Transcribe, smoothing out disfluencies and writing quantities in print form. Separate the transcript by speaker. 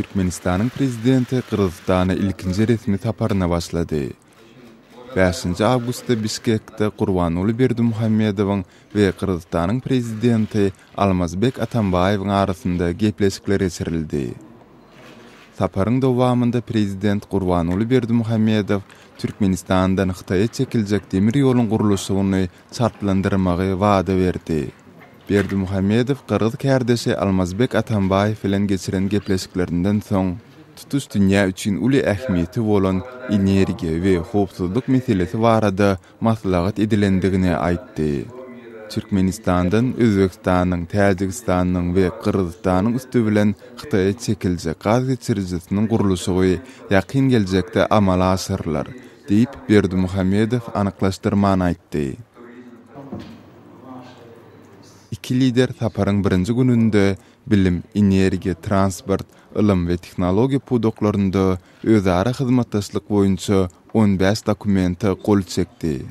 Speaker 1: Türkmenistanyň Prezidenti Gyrgyzystana ilkinji resmi saparyna başlady. Bäşinji awgustda Bişkekde Gurbanguly Berdimuhamedowyň we Gyrgyzystanyň Prezidenti Almazbek Atambaýewiň arasynda gepleşikler geçirildi. Saparyň dowamynda Prezident Gurbanguly Berdimuhamedow Türkmenistandan Hytaýa çekiljek demir ýoluň gurluşygyny çaltlandyrmagy wada berdi. Berdimuhamedow gyrgyz kärdeşi Almazbek Atambaýew bilen geçiren gepleşiklerinden soň, tutuş dünýä üçin uly ähmiýeti bolan energiýa we howpsuzlyk meselesi barada maslahat edilendigini aýtdy. Türkmenistandan Özbegistanyň, Täjigistanyň we Gyrgyzystanyň üsti bilen Hytaýa çekiljek gaz geçirijisiniň gurluşygy ýakyn geljekde amala aşyrylar, diýip, Berdimuhamedow anyklaşdyrman aýtdy. Iki lider saparyň birinji gününde bilim, energiýa, transport, ylym we tehnologiýa pudaklarynda özara hyzmatdaşlyk boýunça 15 dokumente gol çekdi.